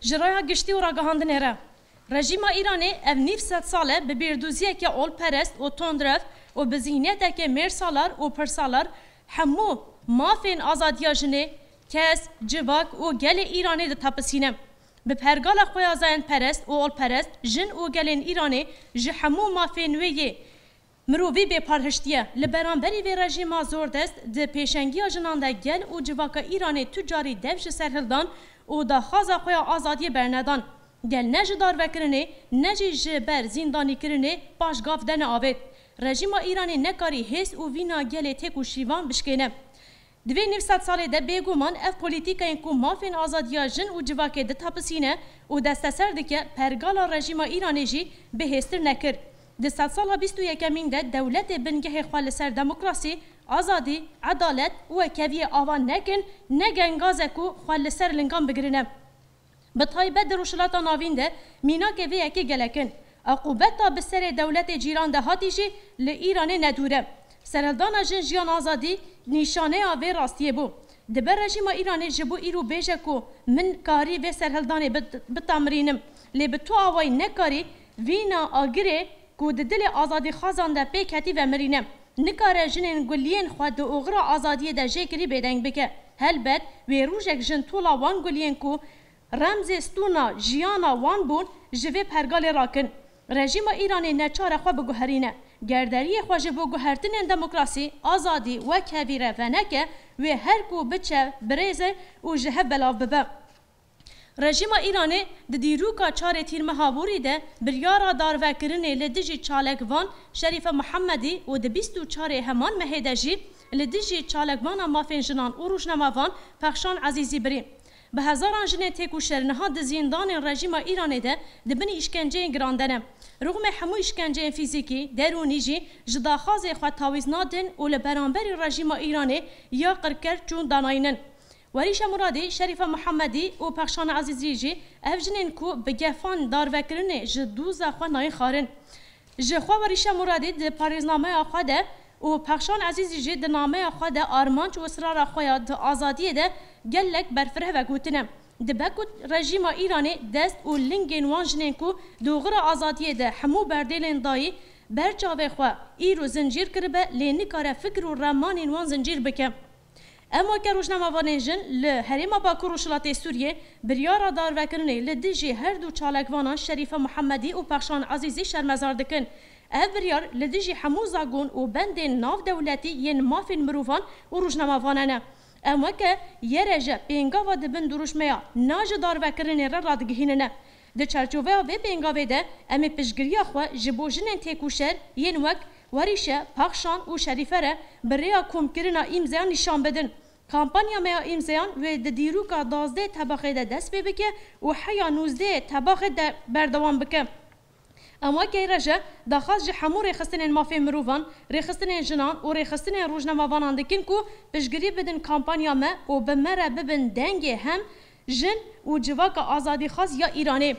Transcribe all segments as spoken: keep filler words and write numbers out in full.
Ji raya giştî û ragihandinê re, rejîma Îranê ev nîv sed sal e bi bîrdûziyeke olperest û tundrev û bi zîhniyeteke mêrsalar û pirsalar hemû mafên azadiya jinê, kes, civak û gelê Îranê ditepisîne. Bi pergala xwe ya zayendperest û olperest, jin û gelên Îranê ji hemû mafên wê yê mirovî bê parhiştiye. Li beramberî vê rejîma zordest di pêşengiya jinan de gel û civaka Îranê tu carî dev ji ser hildan û daxwaza xwe ya azadiyê bernedan. Gel ne ji darvekirinê ne jî ji ber zîndanîkirinê paşgav de neavêt. Rejîma Îranê nekarî hêz û vîna gelê têk û şîvan bişkêne. Di vê nîv sed salê de bêguman ev polîtîkayên ku mafên azadiya jin û civakê ditepisîne û desteser dike, pergala rejîma Îranê jî bihêztir nekir. Di sedsala bîst û yekemîn de dewletê bingehê xwe li ser demokrasî, azadî, edalet û wekeviyê ava nekin, ne gengazek ku xwe li ser lingan bigirine. Bi taybet di Rojhilata Navîn de mînakê vê yekê gelek in. Eqûbeta bi serê dewletê cîran de hatî jî li Îranê nedûr e. Serhildana Jin Jiyan Azadî nîşaneya vê rastiyê bû. Dibe rejîma Îranê ji bo îro bêje ku min karî vê serhildanê bit-, bitamirînim, lê bi tu awayî nekarî vîna agirê ku di dilê azadîxwazan de pê ketî vemirîne. Nikare jinên guliyên xwe di oxira azadiyê de jêkirî bêdeng bike. Helbet wê rojek jin tola wan guliyên ku remzê stûna jiyana wan bûn, ji vê pergalê rakin. Rejîma Îranê neçar e xwe biguherîne. Gerderiyê xwe ji bo guhertinên demokrasî, azadî, wekhevî re veneke, wê her ku biçe birêze û ji hev belav bibe. Rejîma Îranê di dîroka çarê Tîrmeha borî de biryara darvekirinê li dijî çalakvan Şerîfe Muhemmedî û di bîst û çarê heman mehê de jî li dijî çalakvana mafên jinan û rojnamevan Pexşan Ezîzî birî. Bi hezaran jinên têkoşer niha di zîndanên rejîma Îranê de di bin îşkenceyên giran de ne. Rûxmê hemû îşkenceyên fîzîkî, derûnî jî ji daxwazê xwe tawîz nadin û li beramberî rejîma Îranê ya qirker çûn danayînin. Werîşa Muradî, Şerîfe Muhemmedî û Pexşan Ezîzî jî ev jinên ku bi gefan darvekirinê ji doza xwe nayên xwarin. Ji xwe Werîşa Muradî di parêznameya xwe de û Pexşan Ezîzî jî di nameya xwe de armanc û israra xwe ya di azadiyê de gelek berfireh vegotine. Dibe ku rejîma Îranê dest û lingên wan jinên ku di oxira azadiyê de hemû berdêlên dayî ber çavê xwe îro zincîr kiribe, lê nikare fikir û remanên wan zincîr bike. Em weke rojnamevanên jin li Herêma Bakur Rojhilatê Sûriyê biryara darvekirinê li dijî her du çalakvanan Şerîfe Muhemmedî û Pexşan Ezîzî şermezar dikin. Ev biryar li dijî hemû zagon û bendên navdewletî yên mafên mirovan û rojnamevanan e. Em weke YRJ pêngava di bin dirûşmeya na ji darvekirinê re radigihînine. Di çarçoveya vê pêngavê de em ê piştgiriya xwe ji bo jinên têkoşer yên wek Werîşe, Pexşan û Şerîfe re bi rêya komkirina îmzeyan nîşan bidin. Kampanya me ya îmzeyan wê di dîroka duwazdeh Tebaxê de dest pê bike û heya nûzdeh Tebaxê de berdewam bike. Em weke YRJ daxwaz ji hemû rêxistinên mafên mirovan, rêxistinên jinan û rêxistinên rojnamevanan dikin ku piştgirî bidin kampanya me û bi me re bibin dengê hem jin û civaka azadîxwaz ya Îranê.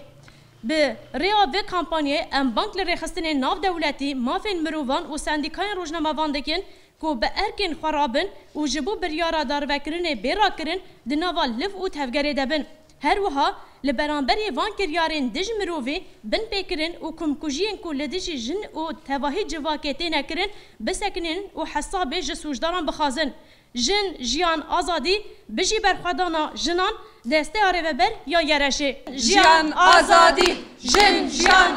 Bi rêya vê kampanyê em bang li rêxistinên navdewletî, mafên mirovan û sendîkayên rojnamevan dikin ku bi erkên xwe rabin û ji bo biryara darvekirinê bê rakirin di nava liv û tevgerê de bin. Her wiha li beramberî van kiryarên dij mirovî, binpêkirin û komkujiyên ku li dijî jin û tevahî civakê têne kirin, bisekinînin û hesabê ji sûcdaran bixwazin. Jin, jiyan, azadî, bijî berxwedana jinan, desteya Rêveber ya YRJ'ê. Jiyan, azadî, jin, jiyan,